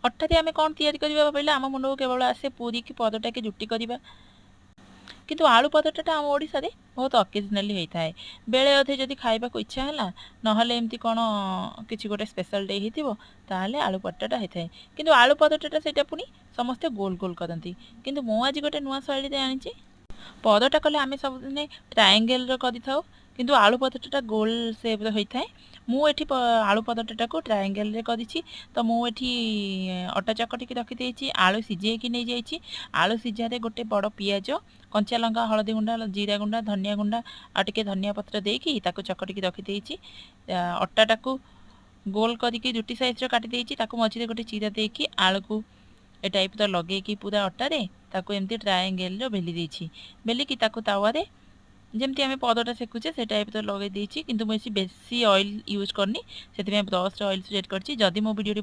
ଅଟାରେ ଆମେ କ'ଣ ତିଆରି କରିବା ଭାବିଲେ ଆମ ମୁଣ୍ଡକୁ କେବଳ ଆସେ ପୁରୀ କି ପରଟା କି ରୁଟି କରିବା। କିନ୍ତୁ ଆଳୁ ପରଟାଟା ଆମ ଓଡ଼ିଶାରେ ବହୁତ ଅକେଜନାଲି ହେଇଥାଏ। ବେଳେ ଅଧେ ଯଦି ଖାଇବାକୁ ଇଚ୍ଛା ହେଲା, ନହେଲେ ଏମିତି କ'ଣ କିଛି ଗୋଟେ ସ୍ପେଶାଲ ଡେ ହେଇଥିବ, ତାହେଲେ ଆଳୁ ପରଟାଟା ହେଇଥାଏ। କିନ୍ତୁ ଆଳୁ ପରଟାଟା ସେଇଟା ପୁଣି ସମସ୍ତେ ଗୋଲ ଗୋଲ କରନ୍ତି। କିନ୍ତୁ ମୁଁ ଆଜି ଗୋଟେ ନୂଆ ଶୈଳୀରେ ଆଣିଛି। ପରଟା କଲେ ଆମେ ସବୁଦିନେ ଟ୍ରାଏଙ୍ଗେଲର କରିଥାଉ, କିନ୍ତୁ ଆଳୁ ପରଟାଟା ଗୋଲ ସେପ୍ର ହୋଇଥାଏ। ମୁଁ ଏଠି ଆଳୁ ପରଟାଟାକୁ ଟ୍ରାଏଙ୍ଗେଲରେ କରିଛି। ତ ମୁଁ ଏଠି ଅଟା ଚକଟିକି ରଖିଦେଇଛି, ଆଳୁ ସିଝେଇକି ନେଇଯାଇଛି। ଆଳୁ ସିଝାରେ ଗୋଟେ ବଡ଼ ପିଆଜ, କଞ୍ଚା ଲଙ୍କା, ହଳଦୀ ଗୁଣ୍ଡ, ଜିରା ଗୁଣ୍ଡ, ଧନିଆ ଗୁଣ୍ଡ ଆଉ ଟିକେ ଧନିଆ ପତ୍ର ଦେଇକି ତାକୁ ଚକଟିକି ରଖିଦେଇଛି। ଅଟାଟାକୁ ଗୋଲ କରିକି ରୁଟି ସାଇଜ୍ର କାଟି ଦେଇଛି। ତାକୁ ମଝିରେ ଗୋଟେ ଚିରା ଦେଇକି ଆଳୁକୁ ଏ ଟାଇପ୍ର ଲଗେଇକି ପୁରା ଅଟାରେ ତାକୁ ଏମିତି ଟ୍ରାଏଙ୍ଗେଲର ବେଲି ଦେଇଛି। ବେଲିକି ତାକୁ ତାୱାରେ ଯେମିତି ଆମେ ପରଟା ସେକୁଛେ, ସେ ଟାଇପ୍ର ଲଗେଇ ଦେଇଛି। କିନ୍ତୁ ମୁଁ ଏଠି ବେଶୀ ଅଏଲ୍ ୟୁଜ୍ କରିନି, ସେଥିପାଇଁ ବ୍ରସ୍ରେ ଅଏଲ୍ ସ୍ପ୍ରେଡ୍ କରିଛି। ଯଦି ମୋ ଭିଡ଼ିଓଟି ଭଲ